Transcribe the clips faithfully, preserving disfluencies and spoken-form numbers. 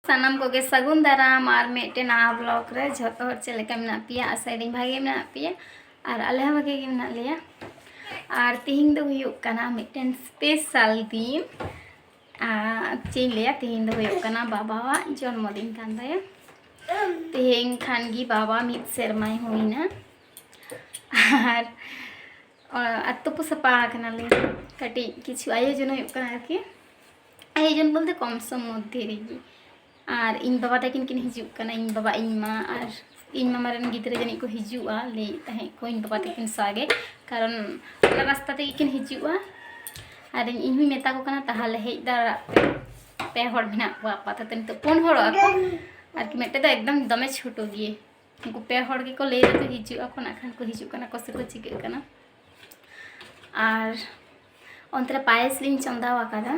ᱥᱟᱱᱟᱢ ᱠᱚᱜᱮ ᱥᱟᱹᱜᱩᱱ ᱫᱟᱨᱟᱢ ᱟᱨ ᱢᱤᱫᱴᱮᱱ ᱱᱟᱣᱟ ᱵᱞᱚᱜ ᱨᱮ᱾ ᱡᱷᱚᱛᱚ ᱦᱚᱲ ᱪᱮᱫ ᱞᱮᱠᱟ ᱢᱮᱱᱟᱜ ᱯᱮᱭᱟ? ᱟᱥᱟᱭᱮᱫᱟᱹᱧ ᱵᱷᱟᱜᱮ ᱢᱮᱱᱟᱜ ᱯᱮᱭᱟ ᱟᱨ ᱟᱞᱮ ᱦᱚᱸ ᱵᱷᱟᱜᱮ ᱜᱮ ᱢᱮᱱᱟᱜ ᱞᱮᱭᱟ᱾ ᱟᱨ ᱛᱤᱦᱤᱧ ᱫᱚ ᱦᱩᱭᱩᱜ ᱠᱟᱱᱟ ᱢᱤᱫᱴᱮᱱ ᱥᱯᱮᱥᱟᱞ ᱫᱤᱱ᱾ ᱟᱨ ᱪᱮᱫ ᱤᱧ ᱞᱟᱹᱭᱟ, ᱛᱤᱦᱤᱧ ᱫᱚ ᱦᱩᱭᱩᱜ ᱠᱟᱱᱟ ᱵᱟᱵᱟᱣᱟᱜ ᱡᱚᱱᱢᱚ ᱫᱤᱱ ᱠᱟᱱ ᱛᱟᱭᱟ᱾ ᱛᱮᱦᱮᱧ ᱠᱷᱟᱱ ᱜᱮ ᱵᱟᱵᱟ ᱢᱤᱫ ᱥᱮᱨᱢᱟᱭ ᱦᱩᱭᱱᱟ᱾ ᱟᱨ ᱟᱨ ᱛᱩᱯᱩ ᱥᱟᱯᱷᱟ ᱟᱠᱟᱱᱟᱞᱮ᱾ ᱠᱟᱹᱴᱤᱡ ᱠᱤᱪᱷᱩ ᱟᱭᱳᱡᱚᱱ ᱦᱩᱭᱩᱜ ᱠᱟᱱᱟ ᱟᱨᱠᱤ᱾ ᱟᱭᱳᱡᱚᱱ ᱵᱚᱞᱛᱮ ᱠᱚᱢ ᱥᱚᱢ ᱢᱚᱫᱽᱫᱷᱮ ᱨᱮᱜᱮ᱾ ᱟᱨ ᱤᱧ ᱵᱟᱵᱟ ᱛᱟᱹᱠᱤᱱ ᱠᱤᱱ ᱦᱤᱡᱩᱜ ᱠᱟᱱᱟ, ᱤᱧ ᱵᱟᱵᱟ, ᱤᱧ ᱢᱟ ᱟᱨ ᱤᱧ ᱢᱟᱢᱟ ᱨᱮᱱ ᱜᱤᱫᱽᱨᱟᱹ ᱡᱟᱹᱱᱤᱡ ᱠᱚ ᱦᱤᱡᱩᱜᱼᱟ, ᱞᱟᱹᱭᱮᱫ ᱛᱟᱦᱮᱸᱫ ᱠᱚ ᱤᱧ ᱵᱟᱵᱟ ᱛᱟᱹᱠᱤᱱ ᱥᱟᱶ ᱜᱮ, ᱠᱟᱨᱚᱱ ᱚᱱᱟ ᱨᱟᱥᱛᱟ ᱛᱮᱜᱮ ᱠᱤᱱ ᱦᱤᱡᱩᱜᱼᱟ᱾ ᱟᱨ ᱤᱧ ᱦᱚᱸᱧ ᱢᱮᱛᱟ ᱠᱚ ᱠᱟᱱᱟ, ᱛᱟᱦᱚᱞᱮ ᱦᱮᱡ ᱫᱟᱲᱮᱭᱟᱜ ᱯᱮ᱾ ᱯᱮ ᱦᱚᱲ ᱢᱮᱱᱟᱜ ᱠᱚᱣᱟ ᱟᱯᱟᱛᱚᱛᱚ, ᱱᱤᱛᱚᱜ ᱯᱩᱱ ᱦᱚᱲᱚᱜ ᱟᱠᱚ᱾ ᱟᱨᱠᱤ ᱢᱤᱫᱴᱮᱡ ᱫᱚ ᱮᱠᱫᱚᱢ ᱫᱚᱢᱮ ᱪᱷᱳᱴᱳ ᱜᱮᱭᱟ᱾ ᱩᱱᱠᱩ ᱯᱮ ᱦᱚᱲ ᱜᱮᱠᱚ ᱞᱟᱹᱭ ᱫᱟᱠᱚ ᱦᱤᱡᱩᱜ ᱟᱠᱚ, ᱱᱟᱜ ᱠᱷᱟᱱ ᱠᱚ ᱦᱤᱡᱩᱜ ᱠᱟᱱᱟ ᱠᱚ ᱥᱮ ᱠᱚ ᱪᱤᱠᱟᱹᱜ ᱠᱟᱱᱟ᱾ ᱟᱨ ᱚᱱᱛᱮ ᱨᱮ ᱯᱟᱭᱮᱥ ᱞᱤᱧ ᱪᱚᱸᱫᱟ ᱟᱠᱟᱫᱟ᱾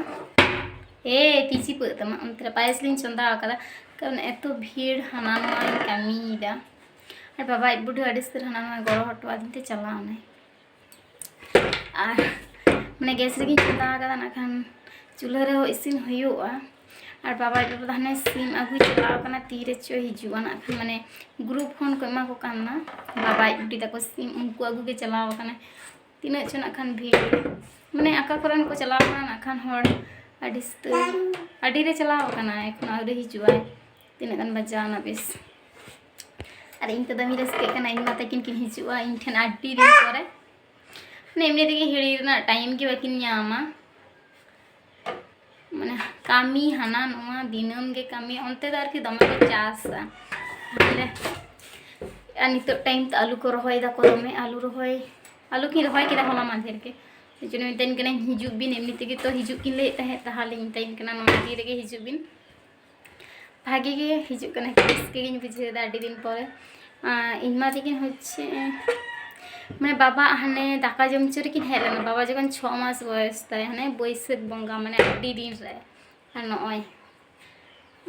ᱮ, ᱛᱤ ᱪᱤᱯᱟᱹᱜ ᱛᱟᱢᱟ᱾ ᱚᱱᱛᱮ ᱨᱮ ᱯᱟᱭᱮᱥ ᱞᱤᱧ ᱪᱚᱸᱫᱟ ᱟᱠᱟᱫᱟ, ᱠᱟᱨᱚᱱ ᱮᱛᱚ ᱵᱷᱤᱲ, ᱦᱟᱱᱟ ᱱᱚᱣᱟᱧ ᱠᱟᱹᱢᱤᱭᱮᱫᱟ᱾ ᱟᱨ ᱵᱟᱵᱟ ᱟᱡ ᱵᱩᱰᱷᱤ ᱟᱹᱰᱤ ᱩᱥᱛᱟᱹᱨ ᱦᱟᱱᱟ ᱱᱚᱣᱟ ᱜᱚᱲᱚ ᱦᱚᱴᱚ ᱟᱹᱫᱤᱧ ᱛᱮ ᱪᱟᱞᱟᱣ ᱮᱱᱟᱭ᱾ ᱟᱨ ᱢᱟᱱᱮ ᱜᱮᱥ ᱨᱮᱜᱮᱧ ᱪᱚᱸᱫᱟ ᱟᱠᱟᱫᱟ, ᱱᱟᱜ ᱠᱷᱟᱱ ᱪᱩᱞᱦᱟᱹ ᱨᱮᱦᱚᱸ ᱤᱥᱤᱱ ᱦᱩᱭᱩᱜᱼᱟ᱾ ᱟᱨ ᱵᱟᱵᱟ ᱟᱡ ᱵᱟᱵᱟ ᱫᱚ ᱦᱟᱱᱮ ᱥᱤᱢ ᱟᱹᱜᱩᱭ ᱪᱟᱞᱟᱣ ᱠᱟᱱᱟ, ᱛᱤᱨᱮ ᱪᱚ ᱦᱤᱡᱩᱜᱼᱟ᱾ ᱱᱟᱜ ᱠᱷᱟᱱ ᱢᱟᱱᱮ ᱜᱨᱩᱯ ᱯᱷᱳᱱ ᱠᱚ ᱮᱢᱟ ᱠᱚ ᱠᱟᱱᱟ, ᱵᱟᱵᱟ ᱟᱡ ᱵᱩᱰᱷᱤ ᱛᱟᱠᱚ ᱥᱤᱢ ᱩᱱᱠᱩ ᱟᱹᱜᱩ ᱜᱮ ᱪᱟᱞᱟᱣ ᱠᱟᱱᱟ᱾ ᱛᱤᱱᱟᱹᱜ ᱪᱚ ᱱᱟᱜ ᱠᱷᱟᱱ ᱵᱷᱤᱲ, ᱢᱟᱱᱮ ᱚᱠᱟ ᱠᱚᱨᱮᱱ ᱠᱚ ᱪᱟᱞᱟᱣ ᱠᱟᱱᱟ ᱱᱟᱜ ᱠᱷᱟᱱ ᱦᱚᱲ ᱟᱹᱰᱤ ᱩᱥᱛᱟᱹᱨ, ᱟᱹᱰᱤ ᱨᱮ ᱪᱟᱞᱟᱣ ᱠᱟᱱᱟ, ᱮᱠᱷᱚᱱ ᱟᱹᱣᱨᱤ ᱦᱤᱡᱩᱜᱼᱟᱭ᱾ ᱛᱤᱱᱟᱹᱜ ᱜᱟᱱ ᱵᱟᱡᱟᱣ ᱮᱱᱟ ᱵᱮᱥ᱾ ᱟᱨ ᱤᱧ ᱛᱮᱫᱚᱧ ᱨᱟᱹᱥᱠᱟᱹᱜ ᱠᱟᱱᱟ, ᱤᱧ ᱢᱟ ᱛᱟᱹᱠᱤᱱ ᱠᱤᱱ ᱦᱤᱡᱩᱜᱼᱟ ᱤᱧ ᱴᱷᱮᱱ ᱟᱹᱰᱤ ᱫᱤᱱ ᱯᱚᱨᱮ᱾ ᱢᱟᱱᱮ ᱮᱢᱱᱤ ᱛᱮᱜᱮ ᱦᱤᱲᱤᱧ ᱨᱮᱱᱟᱜ ᱴᱟᱭᱤᱢ ᱜᱮ ᱵᱟᱹᱠᱤᱱ ᱧᱟᱢᱟ᱾ ᱢᱟᱱᱮ ᱠᱟᱹᱢᱤ ᱦᱟᱱᱟ ᱱᱚᱣᱟ ᱫᱤᱱᱟᱹᱢ ᱜᱮ ᱠᱟᱹᱢᱤ, ᱚᱱᱛᱮ ᱫᱚ ᱟᱨᱠᱤ ᱫᱚᱢᱮ ᱠᱚ ᱪᱟᱥᱟ᱾ ᱢᱟᱱᱮ ᱟᱨ ᱱᱤᱛᱚᱜ ᱴᱟᱭᱤᱢ ᱛᱮ ᱟᱹᱞᱩ ᱠᱚ ᱨᱚᱦᱚᱭ ᱫᱟᱠᱚ ᱫᱚᱢᱮ, ᱟᱹᱞᱩ ᱨᱚᱦᱚᱭ, ᱟᱹᱞᱩ ᱠᱤᱱ ᱨᱚᱦᱚᱭ ᱠᱮᱫᱟ ᱦᱚᱞᱟ ᱢᱟᱫᱷᱮᱨ ᱜᱮ᱾ ᱳᱭ ᱡᱚᱱᱱᱚ ᱢᱮᱛᱟᱹᱧ ᱠᱟᱹᱱᱟᱹᱧ ᱦᱤᱡᱩᱜ ᱵᱤᱱ, ᱮᱢᱱᱤ ᱛᱮᱜᱮ ᱛᱚ ᱦᱤᱡᱩᱜ ᱠᱤᱱ ᱞᱟᱹᱭᱮᱫ ᱛᱟᱦᱮᱸᱫ, ᱛᱟᱦᱚᱞᱮᱧ ᱢᱮᱛᱟᱹᱧ ᱠᱟᱱᱟ ᱱᱚᱣᱟ ᱫᱤᱱ ᱨᱮᱜᱮ ᱦᱤᱡᱩᱜ ᱵᱤᱱ᱾ ᱵᱷᱟᱜᱮ ᱜᱮ ᱦᱤᱡᱩᱜ ᱠᱟᱱᱟ, ᱨᱟᱹᱥᱠᱟᱹ ᱜᱤᱧ ᱵᱩᱡᱷᱟᱹᱣ ᱮᱫᱟ ᱟᱹᱰᱤ ᱫᱤᱱ ᱯᱚᱨᱮ᱾ ᱟᱨ ᱤᱧ ᱢᱟ ᱛᱟᱹᱠᱤᱱ ᱦᱚᱪᱪᱷᱮ, ᱢᱟᱱᱮ ᱵᱟᱵᱟ ᱦᱟᱱᱮ ᱫᱟᱠᱟ ᱡᱚᱢ ᱦᱚᱪᱚ ᱨᱮᱠᱤᱱ ᱦᱮᱡ ᱞᱮᱱᱟ, ᱵᱟᱵᱟ ᱡᱚᱠᱷᱚᱱ ᱪᱷᱚ ᱢᱟᱥ ᱵᱚᱭᱚᱥ ᱛᱟᱭ, ᱦᱟᱱᱮ ᱵᱟᱹᱭᱥᱟᱹᱠᱷ ᱵᱚᱸᱜᱟ, ᱢᱟᱱᱮ ᱟᱹᱰᱤ ᱫᱤᱱ ᱨᱮ᱾ ᱟᱨ ᱱᱚᱜᱼᱚᱭ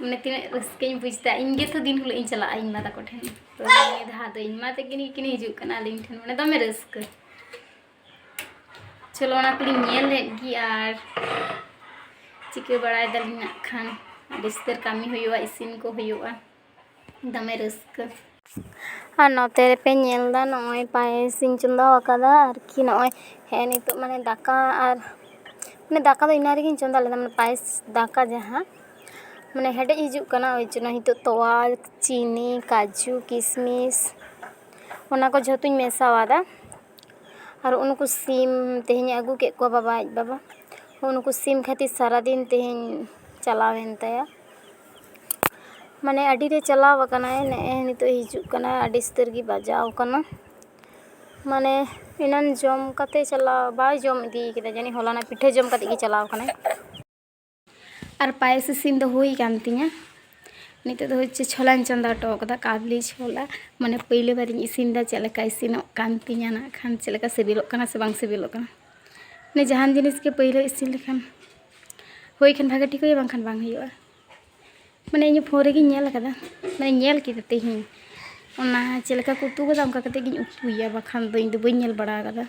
ᱢᱟᱱᱮ ᱛᱤᱱᱟᱹᱜ ᱨᱟᱹᱥᱠᱟᱹᱧ ᱵᱩᱡᱽ ᱮᱫᱟ, ᱤᱧ ᱜᱮᱛᱚ ᱫᱤᱱ ᱦᱤᱞᱳᱜ ᱤᱧ ᱪᱟᱞᱟᱜᱼᱟ ᱤᱧ ᱢᱟ ᱛᱟᱠᱚ ᱴᱷᱮᱱ᱾ ᱛᱚ ᱱᱤᱭᱟᱹ ᱫᱷᱟᱣ ᱫᱚ ᱤᱧ ᱢᱟ ᱛᱟᱹᱠᱤᱱ ᱜᱮᱠᱤᱱ ᱦᱤᱡᱩᱜ ᱠᱟᱱᱟ ᱟᱹᱞᱤᱧ ᱴᱷᱮᱱ, ᱢᱟᱱᱮ ᱫᱚᱢᱮ ᱨᱟᱹᱥᱠᱟᱹ᱾ ᱪᱚᱞᱚ ᱚᱱᱟ ᱠᱚᱞᱤᱧ ᱧᱮᱞ ᱞᱮᱫ ᱜᱮ ᱟᱨ ᱪᱤᱠᱟᱹ ᱵᱟᱲᱟᱭ ᱫᱟᱞᱤᱧ ᱱᱟᱜ ᱠᱷᱟᱱ᱾ ᱟᱹᱰᱤ ᱩᱥᱛᱟᱹᱨ ᱠᱟᱹᱢᱤ ᱦᱩᱭᱩᱜᱼᱟ, ᱤᱥᱤᱱ ᱠᱚ ᱦᱩᱭᱩᱜᱼᱟ, ᱫᱚᱢᱮ ᱨᱟᱹᱥᱠᱟᱹ᱾ ᱟᱨ ᱱᱚᱛᱮ ᱨᱮᱯᱮ ᱧᱮᱞ ᱮᱫᱟ, ᱱᱚᱜᱼᱚᱭ ᱯᱟᱭᱮᱥᱤᱧ ᱪᱚᱸᱫᱟ ᱟᱠᱟᱫᱟ ᱟᱨᱠᱤ᱾ ᱱᱚᱜᱼᱚᱭ ᱦᱮᱸ ᱱᱤᱛᱚᱜ ᱢᱟᱱᱮ ᱫᱟᱠᱟ ᱟᱨ ᱢᱟᱱᱮ ᱫᱟᱠᱟ ᱫᱚ ᱮᱱᱟᱝ ᱨᱮᱜᱮᱧ ᱪᱚᱸᱫᱟ ᱞᱮᱫᱟ, ᱢᱟᱱᱮ ᱯᱟᱭᱮᱥ ᱫᱟᱠᱟ ᱡᱟᱦᱟᱸ ᱢᱟᱱᱮ ᱦᱮᱰᱮᱡ ᱦᱤᱡᱩᱜ ᱠᱟᱱᱟ, ᱳᱭ ᱡᱚᱱᱱᱚ ᱱᱤᱛᱚᱜ ᱛᱚᱣᱟ, ᱪᱤᱱᱤ, ᱠᱟᱡᱩ, ᱠᱤᱥᱢᱤᱥ, ᱚᱱᱟ ᱠᱚ ᱡᱷᱚᱛᱚᱧ ᱢᱮᱥᱟᱣᱟᱫᱟ᱾ ᱟᱨ ᱩᱱᱠᱩ ᱥᱤᱢ ᱛᱮᱦᱮᱧ ᱟᱹᱜᱩ ᱠᱮᱫ ᱠᱚᱣᱟ ᱵᱟᱵᱟ, ᱟᱡ ᱵᱟᱵᱟ᱾ ᱩᱱᱠᱩ ᱥᱤᱢ ᱠᱷᱟᱹᱛᱤᱨ ᱥᱟᱨᱟᱫᱤᱱ ᱛᱮᱦᱮᱧ ᱪᱟᱞᱟᱣᱮᱱ ᱛᱟᱭᱟ᱾ ᱢᱟᱱᱮ ᱟᱹᱰᱤ ᱨᱮ ᱪᱟᱞᱟᱣ ᱟᱠᱟᱱᱟᱭ, ᱱᱮᱜᱼᱮ ᱱᱤᱛᱚᱜ ᱦᱤᱡᱩᱜ ᱠᱟᱱᱟ, ᱟᱹᱰᱤ ᱩᱥᱛᱟᱹᱨ ᱜᱮ ᱵᱟᱡᱟᱣ ᱠᱟᱱᱟ᱾ ᱢᱟᱱᱮ ᱮᱱᱟᱱ ᱡᱚᱢ ᱠᱟᱛᱮ ᱪᱟᱞᱟᱣ, ᱵᱟᱭ ᱡᱚᱢ ᱤᱫᱤ ᱠᱟᱫᱟ, ᱡᱟᱹᱱᱤᱡ ᱦᱚᱞᱟᱱᱟᱜ ᱯᱤᱴᱷᱟᱹ ᱡᱚᱢ ᱠᱟᱛᱮ ᱜᱮ ᱪᱟᱞᱟᱣ ᱠᱟᱱᱟᱭ᱾ ᱟᱨ ᱯᱟᱭᱮᱥ ᱤᱥᱤᱱ ᱫᱚ ᱦᱩᱭ ᱠᱟᱱ ᱛᱤᱧᱟ᱾ ᱱᱤᱛᱚᱜ ᱫᱚ ᱦᱚᱪᱪᱷᱮ ᱪᱷᱳᱞᱟᱧ ᱪᱚᱸᱫᱟ ᱦᱚᱴᱚ ᱠᱟᱫᱟ, ᱠᱟᱵᱞᱤ ᱪᱷᱳᱞᱟ᱾ ᱢᱟᱱᱮ ᱯᱟᱹᱭᱞᱟᱹ ᱵᱟᱨᱤᱧ ᱤᱥᱤᱱ ᱮᱫᱟ, ᱪᱮᱫ ᱞᱮᱠᱟ ᱤᱥᱤᱱᱚᱜ ᱠᱟᱱ ᱛᱤᱧᱟ ᱱᱟᱜ ᱠᱷᱟᱱ, ᱪᱮᱫ ᱞᱮᱠᱟ ᱥᱤᱵᱤᱞᱚᱜ ᱠᱟᱱᱟ ᱥᱮ ᱵᱟᱝ ᱥᱤᱵᱤᱞᱚᱜ ᱠᱟᱱᱟ᱾ ᱢᱟᱱᱮ ᱡᱟᱦᱟᱱ ᱡᱤᱱᱤᱥ ᱜᱮ ᱯᱟᱹᱭᱞᱟᱹ ᱤᱥᱤᱱ ᱞᱮᱠᱷᱟᱱ ᱦᱩᱭ ᱠᱷᱟᱱ ᱵᱷᱟᱜᱮ ᱴᱷᱤᱠ ᱦᱩᱭᱩᱜᱼᱟ, ᱵᱟᱝᱠᱷᱟᱱ ᱵᱟᱝ ᱦᱩᱭᱩᱜᱼᱟ᱾ ᱢᱟᱱᱮ ᱤᱧ ᱯᱷᱳᱱ ᱨᱮᱜᱮᱧ ᱧᱮᱞ ᱟᱠᱟᱫᱟ, ᱢᱟᱱᱮ ᱧᱮᱞ ᱠᱮᱫᱟ ᱛᱮᱦᱮᱧ ᱚᱱᱟ ᱪᱮᱫ ᱞᱮᱠᱟ ᱠᱚ ᱩᱛᱩ ᱠᱟᱫᱟ, ᱚᱱᱠᱟ ᱠᱟᱛᱮ ᱜᱤᱧ ᱩᱛᱩᱭᱟ, ᱵᱟᱠᱷᱟᱱ ᱫᱚ ᱤᱧ ᱫᱚ ᱵᱟᱹᱧ ᱧᱮᱞ ᱵᱟᱲᱟ ᱟᱠᱟᱫᱟ᱾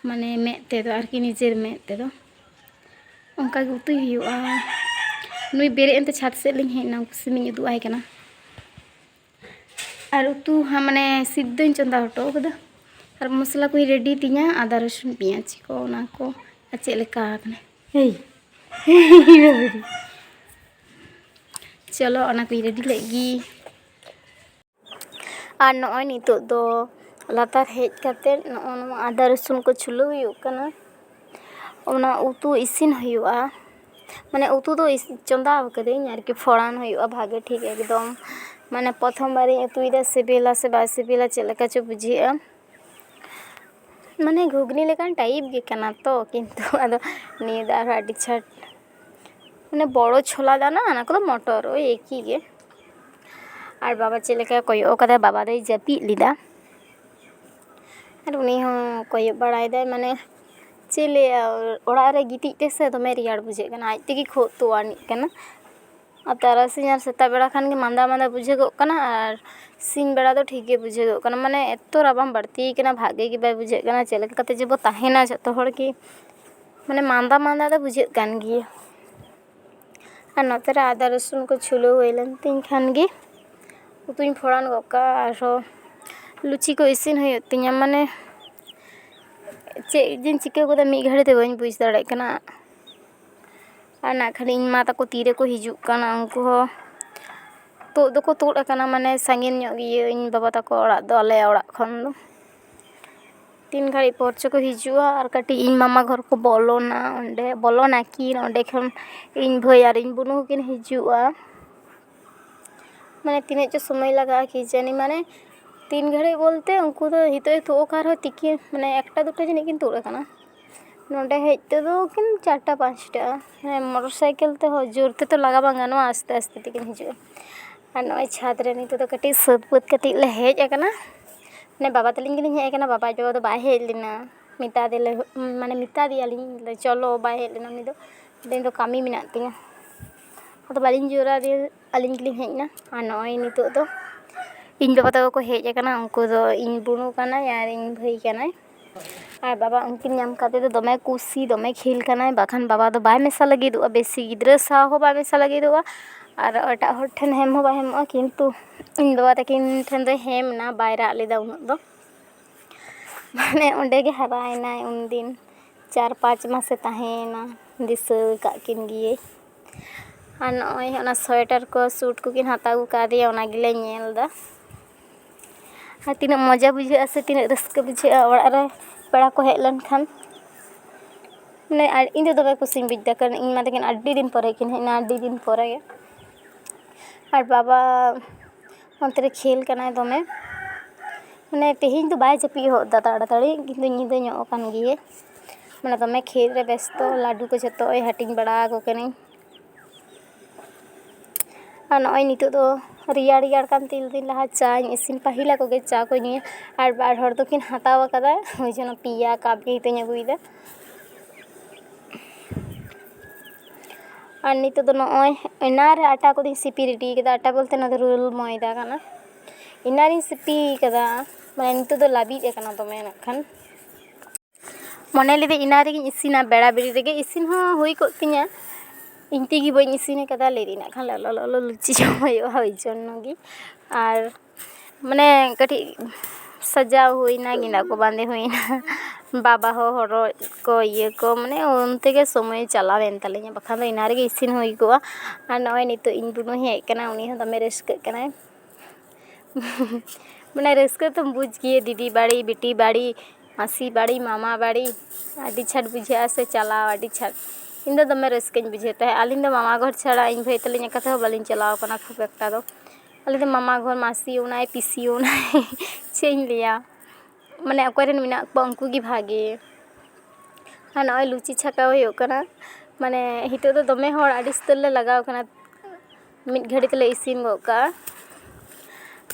ᱢᱟᱱᱮ ᱢᱮᱫ ᱛᱮᱫᱚ ᱟᱨᱠᱤ, ᱱᱤᱡᱮᱨ ᱢᱮᱫ ᱛᱮᱫᱚ ᱚᱱᱠᱟ ᱜᱮ ᱩᱛᱩᱭ ᱦᱩᱭᱩᱜᱼᱟ᱾ ᱱᱩᱭ ᱵᱮᱨᱮᱫ ᱮᱱᱛᱮ ᱪᱷᱟᱫᱽ ᱥᱮᱫ ᱞᱤᱧ ᱦᱮᱡ ᱮᱱᱟ, ᱩᱱᱠᱩ ᱥᱤᱢᱤᱧ ᱩᱫᱩᱜ ᱟᱭ ᱠᱟᱱᱟ᱾ ᱟᱨ ᱩᱛᱩ ᱦᱟᱸᱜ ᱢᱟᱱᱮ ᱥᱤᱫ ᱫᱚᱧ ᱪᱚᱸᱫᱟ ᱦᱚᱴᱚ ᱠᱟᱫᱟ᱾ ᱟᱨ ᱢᱚᱥᱞᱟ ᱠᱚᱧ ᱨᱮᱰᱤ ᱛᱤᱧᱟ, ᱟᱫᱟ ᱨᱚᱥᱩᱱ ᱯᱮᱸᱭᱟᱡᱽ ᱠᱚ, ᱚᱱᱟ ᱠᱚ᱾ ᱟᱨ ᱪᱮᱫ ᱞᱮᱠᱟ ᱟᱠᱟᱱᱟ? ᱦᱮᱭ᱾ ᱪᱚᱞᱚ, ᱚᱱᱟ ᱠᱚᱧ ᱨᱮᱰᱤ ᱞᱮᱫ ᱜᱮ᱾ ᱟᱨ ᱱᱚᱜᱼᱚᱭ ᱱᱤᱛᱚᱜ ᱫᱚ ᱞᱟᱛᱟᱨ ᱦᱮᱡ ᱠᱟᱛᱮ ᱱᱚᱜᱼᱚ ᱱᱚᱣᱟ ᱟᱫᱟ ᱨᱚᱥᱩᱱ ᱠᱚ ᱪᱷᱩᱞᱟᱹᱣ ᱦᱩᱭᱩᱜ ᱠᱟᱱᱟ᱾ ᱚᱱᱟ ᱩᱛᱩ ᱤᱥᱤᱱ ᱦᱩᱭᱩᱜᱼᱟ᱾ ᱢᱟᱱᱮ ᱩᱛᱩ ᱫᱚ ᱤᱥ-, ᱪᱚᱸᱫᱟ ᱟᱠᱟᱫᱟᱹᱧ ᱟᱨᱠᱤ, ᱯᱷᱚᱲᱟᱱ ᱦᱩᱭᱩᱜᱼᱟ ᱵᱷᱟᱜᱮ ᱴᱷᱤᱠ ᱮᱠᱫᱚᱢ᱾ ᱢᱟᱱᱮ ᱯᱨᱚᱛᱷᱚᱢ ᱵᱟᱨᱤᱧ ᱩᱛᱩᱭᱮᱫᱟ, ᱥᱤᱵᱤᱞᱟ ᱥᱮ ᱵᱟᱭ ᱥᱤᱵᱤᱞᱟ, ᱪᱮᱫ ᱞᱮᱠᱟ ᱪᱚ ᱵᱩᱡᱷᱟᱹᱜᱼᱟ᱾ ᱢᱟᱱᱮ ᱜᱷᱩᱜᱽᱱᱤ ᱞᱮᱠᱟᱱ ᱴᱟᱭᱤᱯ ᱜᱮ ᱠᱟᱱᱟ ᱛᱚ, ᱠᱤᱱᱛᱩ ᱟᱫᱚ ᱱᱤᱭᱟᱹ ᱫᱚ ᱟᱨᱦᱚᱸ ᱟᱹᱰᱤ ᱪᱷᱟᱴ, ᱢᱟᱱᱮ ᱵᱚᱲᱚ ᱪᱷᱳᱞᱟ ᱫᱟᱱᱟ, ᱚᱱᱟ ᱠᱚᱫᱚ ᱢᱚᱴᱚᱨ, ᱳᱭ ᱮᱠᱤ ᱜᱮ᱾ ᱟᱨ ᱵᱟᱵᱟ ᱪᱮᱫ ᱞᱮᱠᱟᱭ ᱠᱚᱭᱚᱜ ᱠᱟᱫᱟᱭ, ᱵᱟᱵᱟ ᱫᱚᱭ ᱡᱟᱹᱯᱤᱫ ᱞᱮᱫᱟ᱾ ᱟᱨ ᱩᱱᱤ ᱦᱚᱸ ᱠᱚᱭᱚᱜ ᱵᱟᱲᱟᱭᱮᱫᱟᱭ, ᱢᱟᱱᱮ ᱪᱮᱫ ᱞᱟᱹᱭᱟ, ᱚᱲᱟᱜ ᱨᱮ ᱜᱤᱛᱤᱡ ᱛᱮᱥᱮ ᱫᱚᱢᱮ ᱨᱮᱭᱟᱲ ᱵᱩᱡᱷᱟᱹᱜ ᱠᱟᱱᱟ, ᱟᱡ ᱛᱮᱜᱮ ᱠᱷᱩᱜ ᱛᱚ ᱟᱹᱱᱤᱡ ᱠᱟᱱᱟ᱾ ᱟᱨ ᱛᱟᱨᱟᱥᱤᱧ ᱟᱨ ᱥᱮᱛᱟᱜ ᱵᱮᱲᱟ ᱠᱷᱟᱱ ᱜᱮ ᱢᱟᱸᱫᱟ ᱢᱟᱸᱫᱟ ᱵᱩᱡᱷᱟᱹᱜᱚᱜ ᱠᱟᱱᱟ, ᱟᱨ ᱥᱤᱧ ᱵᱮᱲᱟ ᱫᱚ ᱴᱷᱤᱠ ᱜᱮ ᱵᱩᱡᱷᱟᱹᱜᱚᱜ ᱠᱟᱱᱟ᱾ ᱢᱟᱱᱮ ᱮᱛᱚ ᱨᱟᱵᱟᱝ ᱵᱟᱹᱲᱛᱤ ᱠᱟᱱᱟ, ᱵᱷᱟᱜᱮ ᱜᱮ ᱵᱟᱭ ᱵᱩᱡᱷᱟᱹᱜ ᱠᱟᱱᱟ᱾ ᱪᱮᱫ ᱞᱮᱠᱟ ᱠᱟᱛᱮ ᱡᱮ ᱵᱚ ᱛᱟᱦᱮᱱᱟ ᱡᱚᱛᱚ ᱦᱚᱲ ᱜᱮ, ᱢᱟᱱᱮ ᱢᱟᱸᱫᱟ ᱢᱟᱸᱫᱟ ᱫᱚ ᱵᱩᱡᱷᱟᱹᱜ ᱠᱟᱱ ᱜᱮᱭᱟ᱾ ᱟᱨ ᱱᱚᱛᱮ ᱨᱮ ᱟᱫᱟ ᱨᱟᱹᱥᱩᱱ ᱠᱚ ᱪᱷᱩᱞᱟᱹᱣ ᱦᱩᱭ ᱞᱮᱱ ᱛᱤᱧ ᱠᱷᱟᱱ ᱜᱮ ᱩᱛᱩᱧ ᱯᱷᱚᱲᱟᱱ ᱜᱚᱫ ᱠᱟᱜᱼᱟ᱾ ᱟᱨᱦᱚᱸ ᱞᱩᱪᱤ ᱠᱚ ᱤᱥᱤᱱ ᱦᱩᱭᱩᱜ ᱛᱤᱧᱟ, ᱢᱟᱱᱮ ᱪᱮᱫ ᱡᱮᱧ ᱪᱤᱠᱟᱹ ᱜᱚᱫᱟ ᱢᱤᱫ ᱜᱷᱟᱹᱲᱤ ᱛᱮ ᱵᱟᱹᱧ ᱵᱩᱡᱽ ᱫᱟᱲᱮᱭᱟᱜ ᱠᱟᱱᱟ᱾ ᱟᱨ ᱱᱟᱜ ᱠᱷᱟᱱ ᱤᱧ ᱢᱟ ᱛᱟᱠᱚ ᱛᱤᱨᱮᱠᱚ ᱦᱤᱡᱩᱜ ᱠᱟᱱᱟ, ᱩᱱᱠᱩ ᱦᱚᱸ ᱛᱩᱫ ᱫᱚᱠᱚ ᱛᱩᱫ ᱟᱠᱟᱱᱟ, ᱢᱟᱱᱮ ᱥᱟᱺᱜᱤᱧ ᱧᱚᱜ ᱜᱮᱭᱟ ᱤᱧ ᱵᱟᱵᱟ ᱛᱟᱠᱚ ᱚᱲᱟᱜ ᱫᱚ ᱟᱞᱮᱭᱟᱜ ᱚᱲᱟᱜ ᱠᱷᱚᱱ ᱫᱚ᱾ ᱛᱤᱱ ᱜᱷᱟᱹᱲᱤᱡ ᱯᱚᱨ ᱪᱚᱠᱚ ᱦᱤᱡᱩᱜᱼᱟ᱾ ᱟᱨ ᱠᱟᱹᱴᱤᱡ ᱤᱧ ᱢᱟᱢᱟ ᱜᱷᱚᱨ ᱠᱚ ᱵᱚᱞᱚᱱᱟ, ᱚᱸᱰᱮ ᱵᱚᱞᱚᱱᱟᱠᱤᱱ, ᱚᱸᱰᱮ ᱠᱷᱚᱱ ᱤᱧ ᱵᱷᱟᱹᱭ ᱟᱨ ᱤᱧ ᱵᱩᱱᱩ ᱦᱚᱸᱠᱤᱱ ᱦᱤᱡᱩᱜᱼᱟ᱾ ᱢᱟᱱᱮ ᱛᱤᱱᱟᱹᱜ ᱪᱚ ᱥᱚᱢᱚᱭ ᱞᱟᱜᱟᱜᱼᱟ ᱠᱤ ᱡᱟᱹᱱᱤ, ᱢᱟᱱᱮ ᱛᱤᱱ ᱜᱷᱟᱹᱲᱤᱡ ᱵᱚᱞᱛᱮ ᱩᱱᱠᱩ ᱫᱚ ᱱᱤᱛᱚᱜ ᱮ ᱛᱩᱫ ᱟᱠᱟᱱ ᱨᱮᱦᱚᱸ ᱛᱤᱠᱤᱱ ᱢᱟᱱᱮ ᱮᱠᱴᱟ ᱫᱩᱴᱟ ᱡᱟᱹᱱᱤᱡ ᱠᱤᱱ ᱛᱩᱫ ᱟᱠᱟᱱᱟ᱾ ᱱᱚᱸᱰᱮ ᱦᱮᱡ ᱛᱮᱫᱚ ᱠᱤᱱ ᱪᱟᱨᱴᱟ ᱯᱟᱸᱪᱴᱟᱜᱼᱟ᱾ ᱦᱮᱸ, ᱢᱚᱴᱚᱨ ᱥᱟᱭᱠᱮᱞ ᱛᱮᱦᱚᱸ ᱡᱳᱨ ᱛᱮᱛᱚ ᱞᱟᱜᱟ ᱵᱟᱝ ᱜᱟᱱᱚᱜᱼᱟ, ᱟᱥᱛᱮ ᱟᱥᱛᱮ ᱛᱮᱠᱤᱱ ᱦᱤᱡᱩᱜᱼᱟ᱾ ᱟᱨ ᱱᱚᱜᱼᱚᱭ ᱪᱷᱟᱫᱽ ᱨᱮ ᱱᱤᱛᱚᱜ ᱫᱚ ᱠᱟᱹᱴᱤᱡ ᱥᱟᱹᱛ ᱯᱟᱹᱛ ᱠᱟᱹᱴᱤᱡ ᱞᱮ ᱦᱮᱡ ᱟᱠᱟᱱᱟ᱾ ᱢᱟᱱᱮ ᱵᱟᱵᱟ ᱛᱟᱹᱞᱤᱧ ᱜᱮᱞᱤᱧ ᱦᱮᱡ ᱟᱠᱟᱱᱟ, ᱵᱟᱵᱟ ᱟᱡ ᱵᱟᱵᱟ ᱫᱚ ᱵᱟᱭ ᱦᱮᱡ ᱞᱮᱱᱟ᱾ ᱢᱮᱛᱟ ᱫᱮᱞᱮ, ᱢᱟᱱᱮ ᱢᱮᱛᱟ ᱫᱮᱭᱟᱞᱤᱧ, "ᱪᱚᱞᱚ", ᱵᱟᱭ ᱦᱮᱡ ᱞᱮᱱᱟ ᱩᱱᱤ ᱫᱚ᱾ ᱤᱧ ᱫᱚ ᱠᱟᱹᱢᱤ ᱢᱮᱱᱟᱜ ᱛᱤᱧᱟᱹ, ᱟᱫᱚ ᱵᱟᱹᱞᱤᱧ ᱡᱳᱨ ᱟᱫᱮᱭᱟ, ᱟᱹᱞᱤᱧ ᱜᱮᱞᱤᱧ ᱦᱮᱡ ᱮᱱᱟ᱾ ᱟᱨ ᱱᱚᱜᱼᱚᱭ ᱱᱤᱛᱚᱜ ᱫᱚ ᱤᱧ ᱵᱟᱵᱟ ᱛᱟᱠᱚ ᱠᱚ ᱦᱮᱡ ᱟᱠᱟᱱᱟ, ᱩᱱᱠᱩ ᱫᱚ ᱤᱧ ᱵᱩᱱᱩ ᱠᱟᱱᱟᱭ ᱟᱨ ᱤᱧ ᱵᱷᱟᱹᱭ ᱠᱟᱱᱟᱭ᱾ ᱟᱨ ᱵᱟᱵᱟ ᱩᱱᱠᱤᱱ ᱧᱟᱢ ᱠᱟᱛᱮ ᱫᱚ ᱫᱚᱢᱮ ᱠᱩᱥᱤ, ᱫᱚᱢᱮ ᱠᱷᱮᱞ ᱠᱟᱱᱟᱭ, ᱵᱟᱠᱷᱟᱱ ᱵᱟᱵᱟ ᱫᱚ ᱵᱟᱭ ᱢᱮᱥᱟ ᱞᱟᱹᱜᱤᱫᱚᱜᱼᱟ, ᱵᱮᱥᱤ ᱜᱤᱫᱽᱨᱟᱹ ᱥᱟᱶ ᱦᱚᱸ ᱵᱟᱭ ᱢᱮᱥᱟ ᱞᱟᱹᱜᱤᱫᱚᱜᱼᱟ ᱟᱨ ᱮᱴᱟᱜ ᱦᱚᱲ ᱴᱷᱮᱱ ᱦᱮᱢ ᱦᱚᱸ ᱵᱟᱭ ᱦᱮᱢᱚᱜᱼᱟ᱾ ᱠᱤᱱᱛᱩ ᱤᱧ ᱵᱟᱵᱟ ᱛᱟᱹᱠᱤᱱ ᱴᱷᱮᱱ ᱫᱚᱭ ᱦᱮᱢ ᱮᱱᱟ, ᱵᱟᱭ ᱨᱟᱜ ᱞᱮᱫᱟ ᱩᱱᱟᱹᱜ ᱫᱚ᱾ ᱢᱟᱱᱮ ᱚᱸᱰᱮ ᱜᱮ ᱦᱟᱨᱟᱭᱮᱱᱟᱭ ᱩᱱᱫᱤᱱ, ᱪᱟᱨ ᱯᱟᱸᱪ ᱢᱟᱥᱮ ᱛᱟᱦᱮᱸᱭᱮᱱᱟ, ᱫᱤᱥᱟᱹ ᱟᱠᱟᱫ ᱠᱤᱱ ᱜᱤᱭᱟᱹᱧ᱾ ᱟᱨ ᱱᱚᱜᱼᱚᱭ ᱚᱱᱟ ᱥᱳᱭᱮᱴᱟᱨ ᱠᱚ, ᱥᱩᱴ ᱠᱚᱠᱤᱱ ᱦᱟᱛᱟᱣ ᱟᱹᱜᱩ ᱠᱟᱫᱮᱭᱟ, ᱚᱱᱟ ᱜᱮᱞᱮ ᱧᱮᱞ ᱮᱫᱟ᱾ ᱟᱨ ᱛᱤᱱᱟᱹᱜ ᱢᱚᱡᱟ ᱵᱩᱡᱷᱟᱹᱜᱼᱟ ᱥᱮ ᱛᱤᱱᱟᱹᱜ ᱨᱟᱹᱥᱠᱟᱹ ᱵᱩᱡᱷᱟᱹᱜᱼᱟ ᱚᱲᱟᱜ ᱨᱮ ᱯᱮᱲᱟ ᱠᱚ ᱦᱮᱡ ᱞᱮᱱᱠᱷᱟᱱ᱾ ᱢᱟᱱᱮ ᱟᱨ ᱤᱧ ᱫᱚ ᱫᱚᱢᱮ ᱠᱩᱥᱤᱧ ᱵᱩᱡᱽ ᱮᱫᱟ, ᱠᱟᱨᱚᱱ ᱤᱧ ᱢᱟ ᱛᱟᱹᱠᱤᱱ ᱟᱹᱰᱤ ᱫᱤᱱ ᱯᱚᱨᱮ ᱠᱤᱱ ᱦᱮᱡ ᱮᱱᱟ, ᱟᱹᱰᱤ ᱫᱤᱱ ᱯᱚᱨᱮ ᱜᱮ᱾ ᱟᱨ ᱵᱟᱵᱟ ᱚᱱᱛᱮ ᱨᱮ ᱠᱷᱮᱞ ᱠᱟᱱᱟᱭ ᱫᱚᱢᱮ, ᱢᱟᱱᱮ ᱛᱮᱦᱮᱧ ᱫᱚ ᱵᱟᱭ ᱡᱟᱹᱯᱤᱫ ᱦᱚᱫ ᱮᱫᱟ ᱛᱟᱲᱟᱛᱟᱲᱤ, ᱠᱤᱱᱛᱩ ᱧᱤᱫᱟᱹ ᱧᱚᱜ ᱟᱠᱟᱱ ᱜᱮᱭᱟ᱾ ᱢᱟᱱᱮ ᱫᱚᱢᱮ ᱠᱷᱮᱞ ᱨᱮ ᱵᱮᱥᱛᱚ, ᱞᱟᱹᱰᱩ ᱠᱚ ᱡᱷᱚᱛᱚ ᱳᱭ ᱦᱟᱹᱴᱤᱧ ᱵᱟᱲᱟ ᱟᱠᱚ ᱠᱟᱹᱱᱟᱹᱧ᱾ ᱟᱨ ᱱᱚᱜᱼᱚᱭ ᱱᱤᱛᱚᱜ ᱫᱚ ᱨᱮᱭᱟᱲ ᱨᱮᱭᱟᱲ ᱠᱟᱱ ᱛᱤᱧ ᱫᱤᱱ ᱞᱟᱦᱟ ᱪᱟᱧ ᱤᱥᱤᱱ, ᱯᱟᱹᱦᱤᱞ ᱟᱠᱚ ᱜᱮ ᱪᱟ ᱠᱚ ᱧᱩᱭᱟ, ᱟᱨ ᱵᱟᱨ ᱦᱚᱲ ᱫᱚᱠᱤᱱ ᱦᱟᱛᱟᱣ ᱟᱠᱟᱫᱟ, ᱳᱭ ᱡᱮᱱᱚ ᱯᱮᱭᱟ ᱠᱟᱯ ᱜᱮ ᱱᱤᱛᱚᱜ ᱤᱧ ᱟᱹᱜᱩᱭᱮᱫᱟ᱾ ᱟᱨ ᱱᱤᱛᱚᱜ ᱫᱚ ᱱᱚᱜᱼᱚᱭ ᱮᱱᱟᱱ ᱨᱮ ᱟᱴᱟ ᱠᱚᱫᱚᱧ ᱥᱤᱯᱤ ᱨᱮᱰᱤ ᱠᱟᱫᱟ, ᱟᱴᱟ ᱵᱚᱞᱛᱮ ᱱᱚᱣᱟ ᱫᱚ ᱨᱳᱞ ᱢᱚᱭᱫᱟ ᱠᱟᱱᱟ, ᱮᱱᱟᱱ ᱨᱤᱧ ᱥᱤᱯᱤ ᱠᱟᱫᱟ, ᱢᱟᱱᱮ ᱱᱤᱛᱚᱜ ᱫᱚ ᱞᱟᱹᱵᱤᱫ ᱟᱠᱟᱱᱟ ᱫᱚᱢᱮ ᱱᱟᱜ ᱠᱷᱟᱱ᱾ ᱢᱚᱱᱮ ᱞᱤᱫᱟᱹᱧ ᱮᱱᱟᱱ ᱨᱮᱜᱮᱧ ᱤᱥᱤᱱᱟ, ᱵᱮᱲᱟ ᱵᱮᱲᱤ ᱨᱮᱜᱮ ᱤᱥᱤᱱ ᱦᱚᱸ ᱦᱩᱭ ᱠᱚᱜ ᱛᱤᱧᱟᱹ, ᱤᱧ ᱛᱮᱜᱮ ᱵᱟᱹᱧ ᱤᱥᱤᱱ ᱟᱠᱟᱫᱟ, ᱞᱟᱹᱭᱫᱟᱹᱧ ᱱᱟᱜ ᱠᱷᱟᱱ ᱞᱚᱞᱚ ᱞᱚᱞᱚ ᱞᱩᱪᱤ ᱡᱚᱢ ᱦᱩᱭᱩᱜᱼᱟ, ᱳᱭ ᱡᱚᱱᱱᱚ ᱜᱮ᱾ ᱟᱨ ᱢᱟᱱᱮ ᱠᱟᱹᱴᱤᱡ ᱥᱟᱡᱟᱣ ᱦᱩᱭᱱᱟ, ᱜᱮᱸᱫᱟᱜ ᱠᱚ ᱵᱟᱸᱫᱮ ᱦᱩᱭᱱᱟ, ᱵᱟᱵᱟ ᱦᱚᱸ ᱦᱚᱨᱚᱜ ᱠᱚ ᱤᱭᱟᱹ ᱠᱚ, ᱢᱟᱱᱮ ᱚᱱᱛᱮ ᱜᱮ ᱥᱚᱢᱚᱭ ᱪᱟᱞᱟᱣᱮᱱ ᱛᱟᱹᱞᱤᱧᱟ, ᱵᱟᱠᱷᱟᱱ ᱫᱚ ᱮᱱᱟᱝ ᱨᱮᱜᱮ ᱤᱥᱤᱱ ᱦᱩᱭ ᱠᱚᱜᱼᱟ᱾ ᱟᱨ ᱱᱚᱜᱼᱚᱭ ᱱᱤᱛᱚᱜ ᱤᱧ ᱵᱩᱱᱩ ᱦᱮᱡ ᱟᱠᱟᱱᱟ, ᱩᱱᱤ ᱦᱚᱸ ᱫᱚᱢᱮ ᱨᱟᱹᱥᱠᱟᱹᱜ ᱠᱟᱱᱟᱭ᱾ ᱢᱟᱱᱮ ᱨᱟᱹᱥᱠᱟᱹ ᱛᱚᱢ ᱵᱩᱡᱽ ᱜᱮᱭᱟ, ᱫᱤᱫᱤ ᱵᱟᱹᱲᱤ, ᱵᱤᱴᱤ ᱵᱟᱹᱲᱤ, ᱢᱟᱹᱥᱤ ᱵᱟᱹᱲᱤ, ᱢᱟᱢᱟ ᱵᱟᱹᱲᱤ, ᱟᱹᱰᱤ ᱪᱷᱟᱴ ᱵᱩᱡᱷᱟᱹᱜᱼᱟ ᱥᱮ ᱪᱟᱞᱟᱣ, ᱟᱹᱰᱤ ᱪᱷᱟᱴ᱾ ᱤᱧ ᱫᱚ ᱫᱚᱢᱮ ᱨᱟᱹᱥᱠᱟᱹᱧ ᱵᱩᱡᱷᱟᱹᱣ ᱛᱟᱦᱮᱸᱫ᱾ ᱟᱹᱞᱤᱧ ᱫᱚ ᱢᱟᱢᱟ ᱜᱷᱚᱨ ᱪᱷᱟᱲᱟ ᱤᱧ ᱵᱷᱟᱹᱭ ᱛᱟᱹᱞᱤᱧ ᱚᱠᱟ ᱛᱮᱦᱚᱸ ᱵᱟᱹᱞᱤᱧ ᱪᱟᱞᱟᱣ ᱠᱟᱱᱟ ᱠᱷᱩᱵ ᱮᱠᱴᱟ ᱫᱚ᱾ ᱟᱞᱮ ᱫᱚ ᱢᱟᱢᱟ ᱜᱷᱚᱨ ᱢᱟᱹᱥᱤ ᱚᱱᱟᱭ, ᱯᱤᱥᱤ ᱚᱱᱟᱭ, ᱪᱮᱫ ᱤᱧ ᱞᱟᱹᱭᱟ, ᱢᱟᱱᱮ ᱚᱠᱚᱭ ᱨᱮᱱ ᱢᱮᱱᱟᱜ ᱠᱚᱣᱟ ᱩᱱᱠᱩ ᱜᱮ ᱵᱷᱟᱜᱮ᱾ ᱟᱨ ᱱᱚᱜᱼᱚᱭ ᱞᱩᱪᱤ ᱪᱷᱟᱸᱠᱟᱣ ᱦᱩᱭᱩᱜ ᱠᱟᱱᱟ, ᱢᱟᱱᱮ ᱱᱤᱛᱚᱜ ᱫᱚ ᱫᱚᱢᱮ ᱦᱚᱲ ᱟᱹᱰᱤ ᱩᱥᱛᱟᱹᱨ ᱞᱮ ᱞᱟᱜᱟᱣ ᱠᱟᱱᱟ, ᱢᱤᱫ ᱜᱷᱟᱹᱲᱤ ᱛᱮᱞᱮ ᱤᱥᱤᱱ ᱜᱚᱫ ᱠᱟᱜᱼᱟ᱾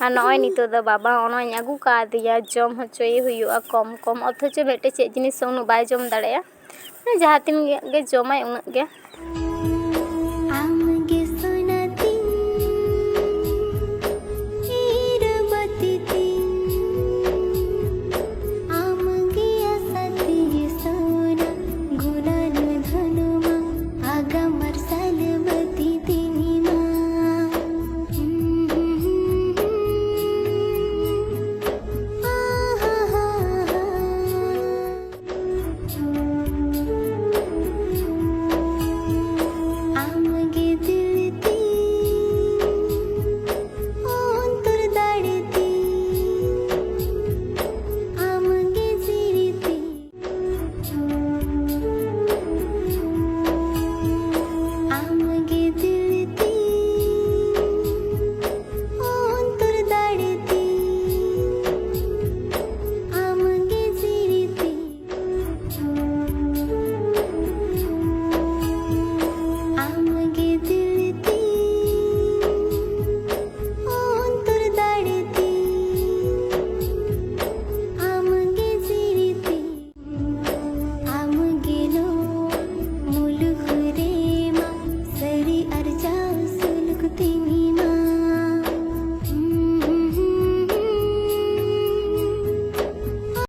ᱟᱨ ᱱᱚᱜᱼᱚᱭ ᱱᱤᱛᱚᱜ ᱫᱚ ᱵᱟᱵᱟ ᱚᱱᱟᱧ ᱟᱹᱜᱩ ᱠᱟᱣᱫᱮᱭᱟ, ᱡᱚᱢ ᱦᱚᱪᱚᱭᱮ ᱦᱩᱭᱩᱜᱼᱟ ᱠᱚᱢ ᱠᱚᱢ, ᱚᱛᱷᱚᱪᱚ ᱢᱤᱫᱴᱮᱡ ᱪᱮᱫ ᱡᱤᱱᱤᱥ ᱦᱚᱸ ᱩᱱᱟᱹᱜ ᱵᱟᱭ ᱡᱚᱢ ᱫᱟᱲᱮᱭᱟᱜᱼᱟ, ᱡᱟᱦᱟᱸ ᱛᱤᱱ ᱜᱮ ᱡᱚᱢᱟᱭ ᱩᱱᱟᱹᱜ ᱜᱮ᱾